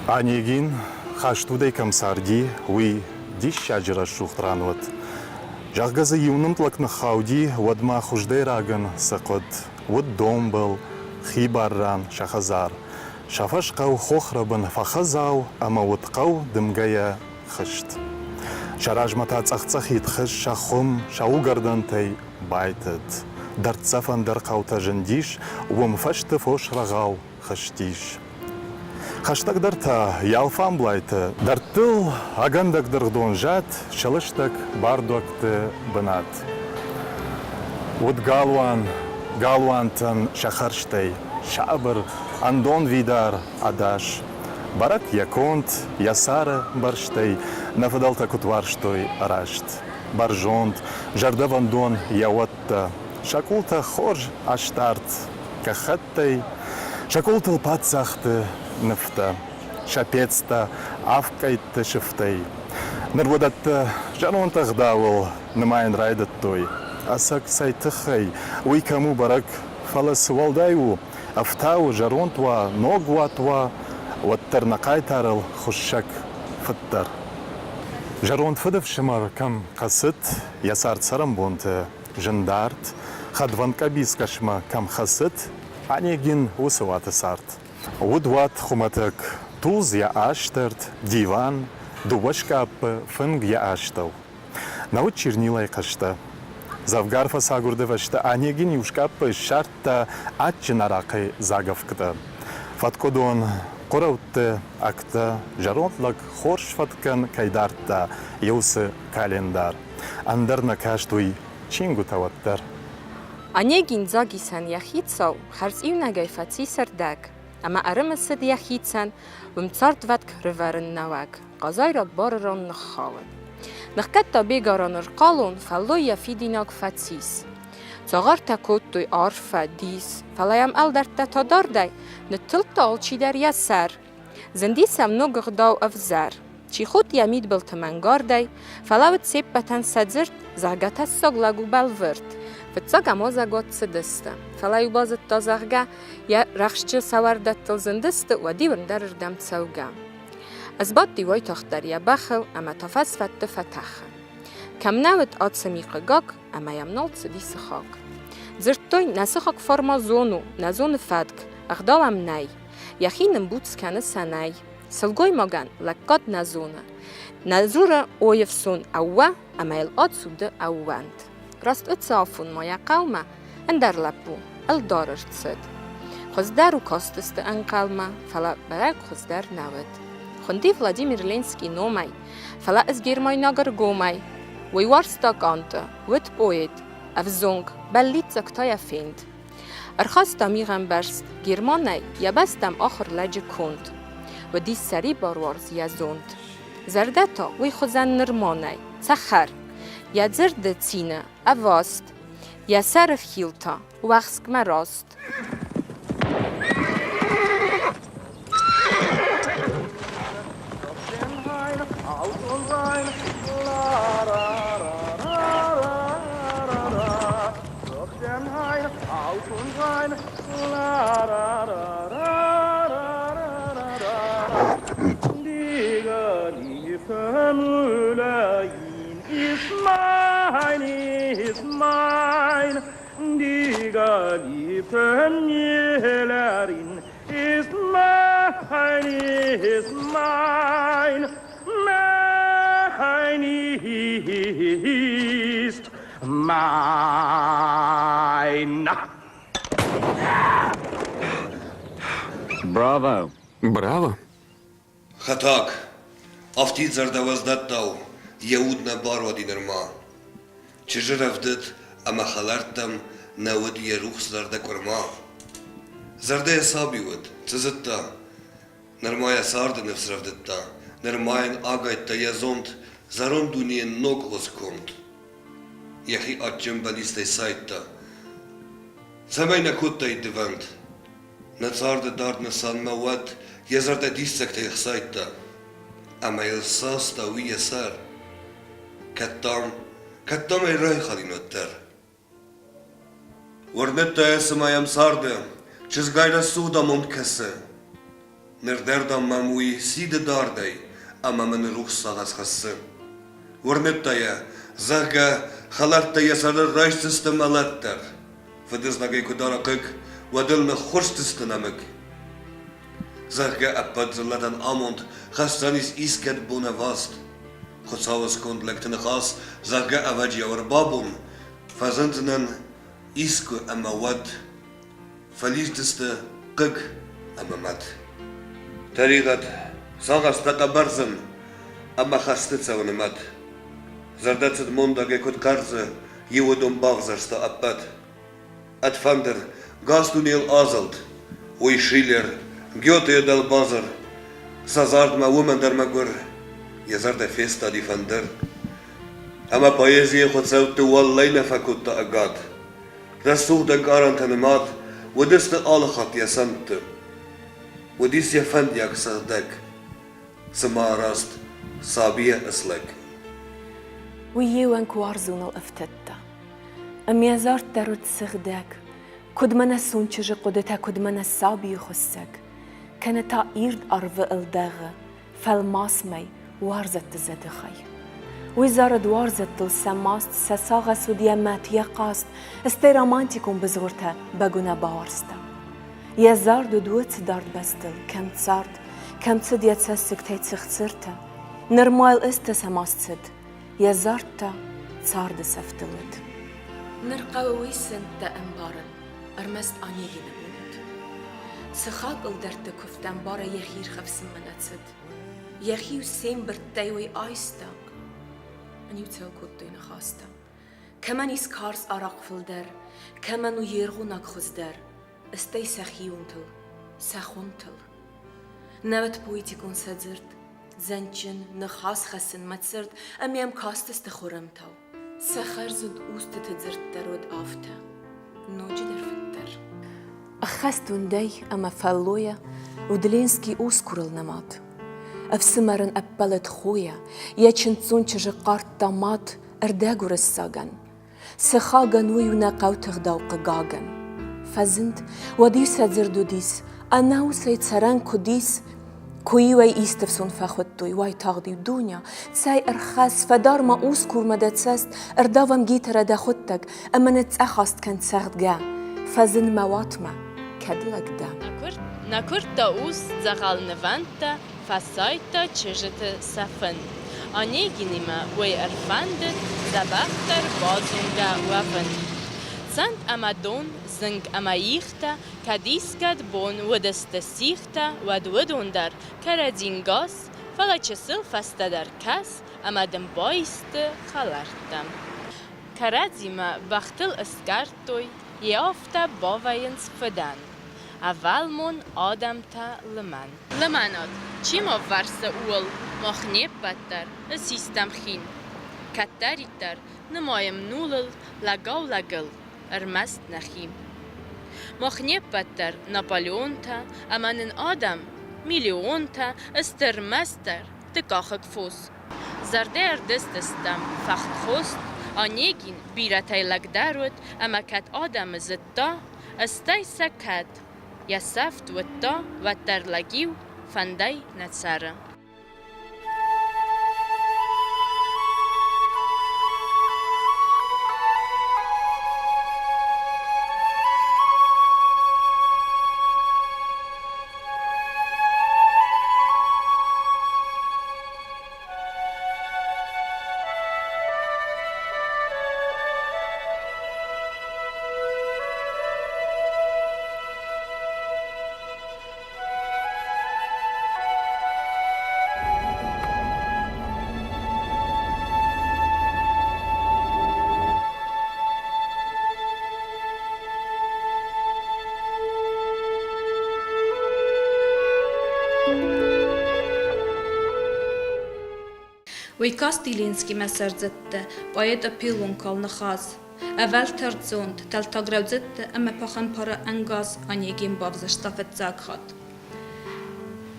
Онегин хӕстудӕй кӕм царди, уый диссаджы рӕсугъд ран уыд. Зӕгъгӕ дзы иу нымд лӕг ныххауди, уӕд ма хуыздӕйрагӕн цы хъуыд? Уыд донбыл, хибар ран сӕ хӕдзар. Сӕ фӕсхъӕу хохрӕбын фӕхӕдзау ӕмӕ уыд хъӕу дымгӕйӕ хызт. Сӕ размӕ та цъӕх-цъӕхид хыз сӕ хуым, сӕ уыгӕрдӕнтӕй байтыд. Дӕрддзӕф ӕндӕр хъӕутӕ зындис, уым фӕсты фосрӕгъау хызтис. Хӕстӕгдӕр та йӕ алфамблайты дӕрдтыл ӕгӕндӕг дыргъдон зад сылыстӕг бардуӕгты бынат. Уыд галуан, галуантӕн сӕ хӕрзтӕй сабыр, ӕндонвидар, ӕдас. Бӕрӕг йӕ конд, йӕ цары бӕрзтӕй нӕ фыдӕлтӕ куыд уарзтой раст. Бӕрзонд, зӕрдӕвӕндон йӕ уӕттӕ, сӕ къултӕ хорз астӕрд гӕххӕттӕй, сӕ къултыл паддзӕхты нывтӕ, сӕ пецтӕ авгкъӕйтты сыфтӕй. Ныр уыдӕттӕ зӕронд ӕгъдауыл нымайын райдыдтой. Ӕцӕг цӕй тыххӕй, уый кӕм у бӕрӕг, фӕлӕ цы уӕлдай у, ӕфтауы зӕронд уа, ног уат уа, уӕддӕр нӕ хъайтарыл хуыссӕг фыддӕр. Зӕронд фыдыфсымӕр кӕм хӕцыд, йӕ цард-цӕрӕнбонты зындард, хӕдвӕнд къӕбицгӕсмӕ кӕм хӕцыд, Онегин уыцы уаты цард. Уыд уат хуымӕтӕг, тулдз йӕ астӕрд, диван, дыууӕ скъаппы, фынг йӕ астӕу. Нӕ уыд чернилайы хъӕстӕ. Дзӕвгар фӕцагуырды фӕстӕ Онегин иу скъаппы ссардта адджын арахъӕй дзаг ӕвгтӕ. Фӕткъуыдон, хъуырӕутты ӕгтӕ, зӕронд лӕг хорз фӕткӕн кӕй дардта, йӕ уыцы календар. Ӕндӕр нӕ каст уый чингуытӕ уӕддӕр. Онегин дзагисӕн йӕ хицау хӕрз иунӕгӕй фӕци цӕрдӕг ӕмӕ ӕрымысыд йӕхицӕн, уым цардвӕтк рывӕрын нӕуӕг, хъазайраг бары ран ныххауын. Ныхгӕдта бегаран ӕрхъалон, фӕллой йӕ фидинаг фӕцис. Цагъартӕ кодтой арфӕ, дис, фӕлӕ йӕм ӕлдӕрттӕ та дардӕй ныттылдта алчидӕр йӕ сӕр. Зынди сӕм ног ӕгъдау ӕвзӕр. Чи худт йӕ мидбылты мӕнгардӕй, фӕлӕ уыд се ппӕтӕн сӕ дзырд, зӕгъгӕ, тӕссаг лӕг у бӕлвырд. Фыццаг ӕм уазӕгуат цыдысты, фӕлӕ-иу базыдта, зӕгъгӕ, йӕ рӕхсджы сӕуӕрдӕттыл зындысты, уӕд-иу ӕндӕрырдӕм цӕугӕ. Ӕсбадти уайтагъддӕр йӕ бӕхыл ӕмӕ та фӕсфӕдты фӕтӕхы. Кӕм нӕ уыд ацы михъы гакк, ӕмӕ йӕм нал цыди сыхаг. Дзырдтой, нӕ сыхаг фармазон у, нӕ зоны фӕтк, ӕгъдау ӕм нӕй. Йӕхи нымбуц кӕны сӕнӕй. Сылгоймагӕн лӕггад нӕ зоны. Нӕ дзуры ойы фсон ӕууӕ ӕмӕ йыл ацуды ӕууӕнд. Раст уыцы афон ма йӕ хъӕумӕ ӕндӕр лӕппу, ӕлдар ӕрцыд. Хуыздӕр у кастысты ӕнхъӕлмӕ, фӕлӕ бӕрӕг хуыздӕр нӕ уыд. Хуынди Владимир Ленский номӕй, фӕлӕ ӕз гермайнаг ӕргомӕй. Уый уарзта Канты, уыд поэт, ӕвзонг, бӕллиццаг та йӕ фенд. Ӕрхаста мигъӕмбӕрзт Германӕй йӕ бӕстӕм ахуыр лӕджы конд. Уыдис сӕрибаруарз йӕ зонд. Зӕрдӕ та уый хуызӕн нырма нӕй, цӕхӕр. Йӕ дзырды цины, ӕваст. Йӕ сӕры хил та, уӕхскмӕ раст. Ist mein, ist mein, mein ist mein. Браво! Браво! Хӕтӕг, афтидзӕрдӕ уӕздӕттау, йӕ уд нӕ баруади нырма. Чызджы рӕвдыд ӕмӕ хӕлӕрттӕм нӕ уыд йӕ рухс зӕрдӕ къуырма. Зӕрдӕ йӕ саби уыд, цы зыдта? Нырма йӕ царды ныфс рӕвдыдта, нырма йын агайдта йӕ зонд зӕронд дунейӕн ног конд. Йӕхи адджын бӕллицтӕй сайдта. Цӕмӕй нӕ кодтаид дывӕнд? Нӕ царды дард нысанмӕ уӕд йӕ зӕрдӕ диссӕгтӕй ӕхсайдта. Ӕмӕ йыл саста уый йӕ сӕр. Кӕд, дам, кӕд, дам ӕй райхалин уӕддӕр. Уырныдта йӕ, цыма йӕм царды чызгай рӕсугъд амонд кӕсы. Ныр дӕр, дам, мӕм уый сиды дардӕй ӕмӕ мын рухс сагъӕс хӕссы. Уырныдта йӕ, зӕгъгӕ, хӕлӕрттӕ йӕ сӕрыл райсдзысты мӕлӕт дӕр. Фыдызнагӕй куы дара хъыг, уӕд ыл ныххуырсдзысты нӕмыг. Зӕгъгӕ, ӕппӕт дзыллӕтӕн амонд хӕсдзӕнис искӕд бон ӕваст. Хуыцауы сконд лӕгты ныхас, зӕгъгӕ, ӕвӕджиау ӕрбабон, фӕзындзынӕн искуы ӕмӕ уӕд фӕлиздзысты хъыг ӕмӕ мӕт. Тӕригъӕд, сагъӕстӕ хъӕбӕрзын ӕмӕ хӕсты цӕуыны мӕт. Зӕрдӕцыд мондагӕй куыд хъӕрзы, иуыдон бавзӕрста ӕппӕт. Ӕд фӕндыр гас дунейыл азылд, уый Шиллер, Гётейы дӕлбазыр, сӕ зардмӕ уымӕн дӕр мӕгуыр, йӕ зӕрдӕ фестади фӕндыр. Ӕмӕ поэзийы хуыцӕутты уӕллӕй нӕ фӕкодта ӕгад. Рӕсугъд ӕнкъарӕнтӕ нымад уыдысты алы хатт йӕ сӕнтты. Уыдис йӕ фӕндиаг сыгъдӕг, цыма арӕзт сабийӕ ыслӕг. Уый йе уӕнг уарзоныл ӕфтыдта. Ӕмӕ зард дӕр уыд сыгъдӕг, куыд мӕнӕ сончызы хъуыдытӕ, куыд мӕнӕ сабийы хуыссӕг, кӕнӕ та ирд арвы ӕлдӕгъы, фӕлмас мӕй, уарзӕтты зӕдыхай. Уый зарыд уарзӕттыл сӕ маст, сӕ сагъӕс уыд йӕ мӕт, йӕ хъаст, стӕй романтикон бызгъуыртӕ бӕгуы нӕ бауарзта. Йӕ зард уыд уыцы дард бӕстыл, кӕм цард, кӕм цыд йӕ цӕссыгтӕй цыхцыртӕ. Нырма йыл ыстӕ сӕ маст цыд, йӕ зард та царды сӕфтыл уыд. Ныр хъӕуы уый сӕнттӕ ӕмбарын, ӕрмӕст Онегины бон уыд. Сыхаг ӕлдӕртты куывтӕм барӕй йӕхи ирхӕфсынмӕ нӕ цыд. Йӕхи-иу се мбырдтӕй уый айста. Ӕниу цӕл кодтой ныхӕстӕ. Кӕмӕн ис карз арахъ фылдӕр, кӕмӕн у йе ргъуынӕг хуыздӕр, стӕй сӕхионтыл, сӕ хуымтыл. Нӕуӕд поэтикон сӕ дзырд, зӕнджын, ныхас хӕссынмӕ цырд ӕмӕ йӕм кастысты хурӕмтау. Сӕ хӕрзуд устыты дзырд дӕр уыд афтӕ, ноджыдӕр фыддӕр. Ӕххӕст уындӕй ӕмӕ фӕллойӕ уыд Ленский ускурыл нымад. Ӕфсымӕр ын ӕппӕлыд хойӕ, йӕ чындздзон чызджы хъардта мад ӕрдӕгуырыссагӕн. Сыхагӕн уый у нӕ хъӕуты гъдау хъыгагӕн. Фӕзынд, уӕд-иу сӕ дзырд уыдис, ӕнӕусӕй цӕрӕн куыд ис, Куы-иу ӕй исты фсон фӕхуыдтой, уайтагъд-иу Дуня, цӕй ӕрхӕсс, фӕдар ма ускурмӕ дӕ цӕст, ӕрдавӕм гитарӕ дӕхуыдтӕг ӕмӕ ныццъӕхаст кӕн цӕгъдгӕ. Фӕзын мӕ уатмӕ, кӕд лӕг дӕ. Нӕ куырдта ус дзӕгъӕл нывӕндтӕ, фӕсайдта чызджыты сӕфын. Онегинимӕ уый ӕрфӕндыд дзӕбӕхдӕр базонгӕ уӕвын. Цӕнд ӕмӕ дон, зынг ӕмӕ ихтӕ Кӕд искӕд бон уыдысты сихтӕ, уӕд уыдон дӕр кӕрӕдзи нгас, фӕлӕ чысыл фӕстӕдӕр кӕс ӕмӕ дын баисты хӕлӕрттӕ. Кӕрӕдзимӕ бӕхтыл ыскъӕрдтой, йе афтӕ бавӕййынц фыдӕн. Ӕвӕлмон адӕмтӕ лымӕн. Лымӕнад, чи ма ввӕрсы ууыл, мах не ппӕт дӕр ысистӕм хин. Кӕддӕриддӕр нымайӕм нулыл, лӕгау-лӕгыл, ӕрмӕст нӕхи. Мах не ппӕт дӕр Наполеонтӕ ӕмӕ нын адӕм, миллионтӕ сты ӕрмӕстдӕр дыкъахыг фос. Зӕрдӕ ӕрдызтыстӕм фӕхтхост, Онегин бирӕтӕй лӕгдӕр уыд ӕмӕ кӕд адӕмы зыдта, стӕй сӕ кӕд йӕ сӕфт уыдта, уӕддӕр лӕг-иу фӕндӕй нӕ цӕры. Уый касти Ленскимӕ сӕрдзӕттӕ, поэт Апеллон ныхас, ӕвӕлтӕрдзонд, тӕлтаг рӕудзӕттӕ ӕмӕ пахампары ӕнгас Онегин бавзӕрста фыццаг хатт.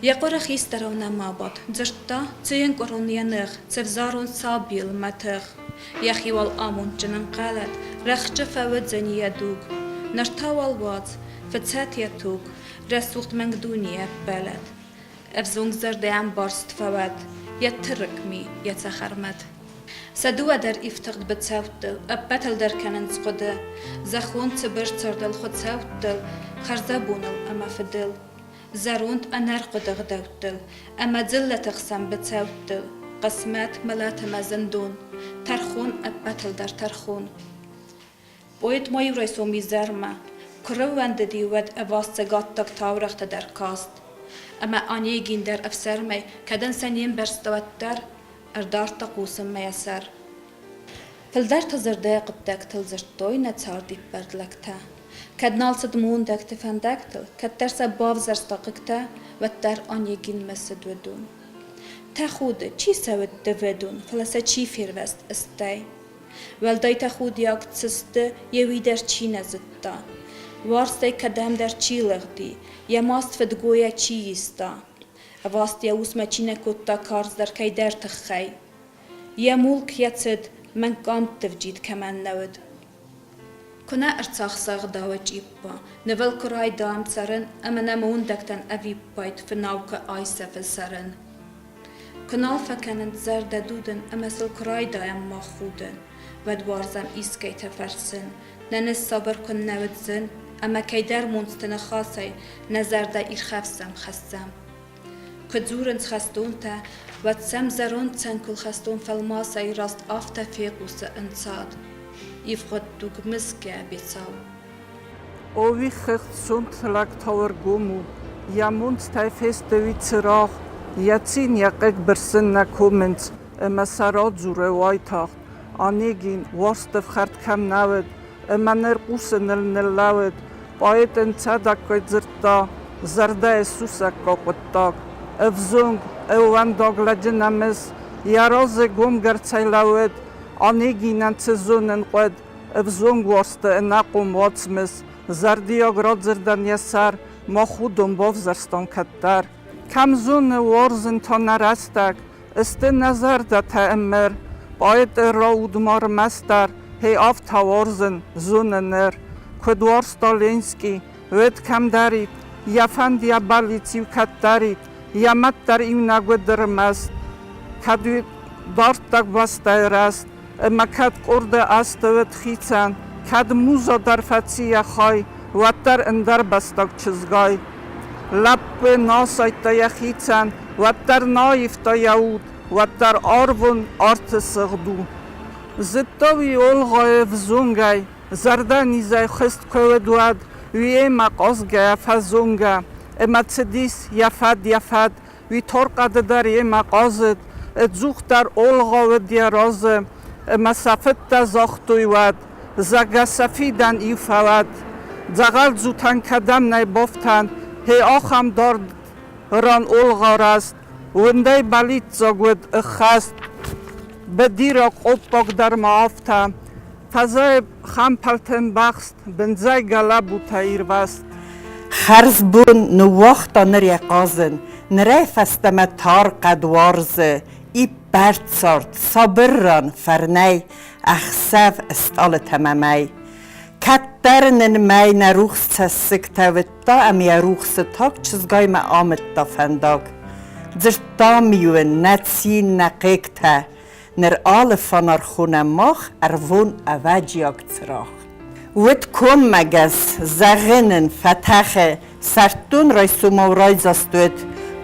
Йӕ хъуыры хистӕрау нӕма бадт, дзырдта, цы йын къуырон йӕ ных, цы взарон сабийыл мӕ тых. Йӕхи уал амондджын ӕнхъӕлӕд, рӕхджы фӕуыдзӕни йӕ дуг. Ныр та уал уадз, фыцӕт йӕ туг, рӕсугъд мӕнг дуне ӕппӕлӕд. Ӕвзонг зӕрдӕ ӕмбӕрст фӕуӕд, йӕ тырык ми, йӕ цӕхӕрмӕт. Сӕ дыууӕ дӕр ифтыгъд быцӕуттыл, ӕппӕтыл дӕр кӕнынц хъуыды, зӕххон цыбыр цардыл, хуыцӕуттыл, хӕрзӕбоныл ӕмӕ фыдыл. Зӕронд ӕнӕрхъуыды гъдӕуттыл ӕмӕ дзыллӕты хсӕн быцӕуттыл, хъысмӕт, мӕлӕт ӕмӕ зындон, тӕрхон, ӕппӕтыл дӕр тӕрхон. Поэт ма иу райсом изӕрмӕ, куы рӕууӕндыди, уӕд ӕваст цӕгаттаг таурӕгътӕ дӕр каст. Ӕмӕ Онегин дӕр ӕфсӕрмӕй, кӕд ын сӕ не мбӕрста, уӕддӕр ӕрдардта хъусынмӕ йӕ сӕр. Фылдӕрты зӕрдӕйы хъуыддӕгтыл дзырдтой нӕ цардиппӕрд лӕгтӕ. Кӕд нал цыд мондӕгты фӕндӕгтыл, кӕддӕр сӕ бавзӕрста хъыгтӕ, уӕддӕр Онегинмӕ цыд уыдон. Тӕхуды, чи сӕ уыд дывӕдон, фӕлӕ сӕ чи фервӕзт ыстӕй. Уӕлдай тӕхудиаг цы сты, йе уый дӕр чи нӕ зыдта. Уарзтӕй кӕдӕмдӕр чи лыгъди, йӕ маст фыдгойӕ чи иста. Ӕваст йӕ усмӕ чи нӕ кодта карздӕр кӕйдӕр тыххӕй. Йӕ мулк, йӕ цыд, мӕнг къамтты вджид кӕмӕн нӕ уыд. Куы нӕ ӕрцахса ӕгъдауы чъиппа, нывыл куы райдаӕм цӕрын ӕмӕ нӕ мондӕгтӕн ӕвиппайд фынау куы айсӕфы цӕрын. Куы нал фӕкӕнынц зӕрдӕ дудын ӕмӕ сыл куы райдайӕм мах худын, уӕд уарзӕм искӕйтӕ фӕрсын, нӕ ныссабыр куыннӕ уыд зын, ӕмӕ кӕйдӕр монцты ныхасӕй нӕ зӕрдӕ ирхӕфсӕм, хӕссӕм. Куы дзурынц хӕстонтӕ, уӕд сӕм зӕронд цӕнкуыл хӕстон фӕлмасӕй раст афтӕ фехъусы ӕнцад. Ивгъуыд дуг мысгӕ, бецау. Ови хыгъд сонт лӕг тауӕргом у, йӕ монцтӕй фесты цырагъ, йӕ цин, йӕ хъыг бырсын нӕ комынц, ӕмӕ сӕ радзуры уайтагъд. Онегин, уарзты фхӕрд кӕм нӕ уыд, ӕмӕ ныр хъусыныл ныллӕууыд. Поэт ын цадӕггай дзырдта зӕрдӕйы сусӕггаг хъуыддаг. Ӕвзонг, ӕууӕндаг лӕджы намыс йӕ разы гомгӕрцӕй лӕууыд, Онегинӕн цы зонын хъуыд, ӕвзонг уарзты ӕнахъом уацмыс, зӕрдиаг радзырдӕн йӕ сӕр мах уыдон бавзӕрстам кӕддӕр. Кӕм зоны уарзын та нӕ рӕстӕг, Сты нӕ зӕрдӕтӕ ӕмыр, поэты раудмар мастер, хи афтӕ уарзын зоны ныр. Куыд уарзта Ленски, уӕд кӕмдӕрид, йӕ фӕнд, йӕ бӕллиц-иу кӕддӕрид, йӕ мӕт дӕр иунӕг уыд ӕрмӕст. Кӕд дарддаг бӕстӕйы рӕзт, ӕмӕ кӕд къорды азты уыд хицӕн, кӕд муза дӕр фӕци йӕ хай, уӕддӕр ӕндӕрбӕстаг чызгай. Лӕппу нӕ сайдта йӕхицӕн, уӕддӕр нӕ аивта йӕ уд, уӕддӕр арвон арты сыгъд у. Зыдта уый Олгъайы взонгӕй, зӕрдӕнизӕй хызт куы уыд, уӕд уыимӕ хъазгӕйӕ фӕзонгӕ, ӕмӕ цыдис йӕ фӕд йӕ фӕд, уый тархъӕды дӕр йемӕ хъазыд, ӕдзухдӕр Олгъа уыд йӕ разы, ӕмӕ сӕ фыдтӕ загътой уӕд, зӕгъгӕ сӕ фидӕн иу фӕуӕд. Дзӕгъӕлдзутӕн кӕдӕм нӕй бафтӕн, хе ахӕм дард ран Олгъа рӕзт, уындӕй бӕллиццаг уыд ӕххӕст. Быдираг хъоппӕг дӕр ма афтӕ, фӕзӕй хӕмпӕлты мбӕхст, бындзӕй гӕлӕбутӕ ирвӕзт. Хӕрзбон ныууагъта ныр йӕ хъазын, нырӕй фӕстӕмӕ тар хъӕд уарзы, иппӕрд цард, сабыр ран, фӕрнӕй, ӕхсӕв стъалытӕ мӕ мӕй. Кӕддӕр нын мӕй нӕ рухс цӕссыгтӕ уыдта ӕмӕ йӕ рухсы таг чызгаймӕ амыдта фӕндаг. Дзырдтам-иу ын нӕ цин, нӕ хъыгтӕ. Ныр алы фонар хонӕм мах ӕрвон ӕвӕджиаг цырагъ. Уыд коммӕгӕс, зӕгъын ын, фӕтӕхы, сӕрддон райсомау райдзаст уыд,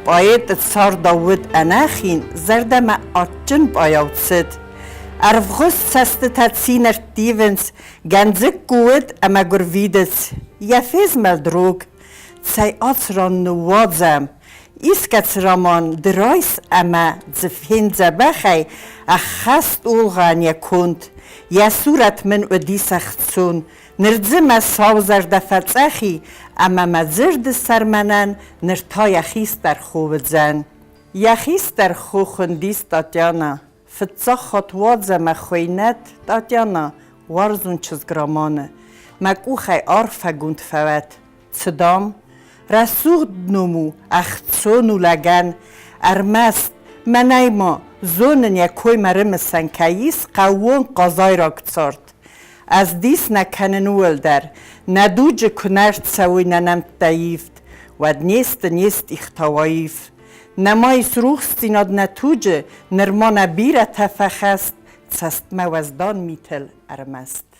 поэты цардау уыд ӕнӕхин, зӕрдӕмӕ адджын пъайау цыд. Ӕрвгъуыз цӕстытӕ цин ӕрттивынц, гӕндзыкку уыд ӕмӕ гуырвидыц, йӕ фезмӕлд рог. Цӕй ацран ныууадзӕм, искӕцы роман ды райс ӕмӕ дзы фен дзӕбӕхӕй ӕххӕст Олгъӕн йӕ конд, йӕ сурӕт мын уыдис ӕхцон, ныр дзы мӕ сау зӕрдӕ фӕцъӕхи ӕмӕ мӕ дзырды сӕр мӕнӕн ныр та йӕ хистӕр хо уыдзӕн. Йӕ хистӕр хо хуындис Татьяна. Фыццаг хатт уадзӕмӕ хуыйнӕд Татьяна уарзон чызг романы. Мӕ къухӕй арфӕгонд фӕуӕд. Цы дам? Рӕсугъд ном у, ӕхцон у лӕгӕн. Ӕрмӕст, мӕнӕй ма, зонын йӕ коймӕ рымысӕн кӕй ис хъӕууон хъазайраг цард. Ӕз дис нӕ кӕнын ууыл дӕр, нӕ дуджы куы нӕ рцӕуой нӕ нӕмттӕ ивд, уӕд не сты не стъихтау аив. Нӕма ис рухсдзинад нӕ туджы, нырма нӕ бирӕтӕ фӕхӕст цӕстмӕ уӕздан митыл ӕрмӕст.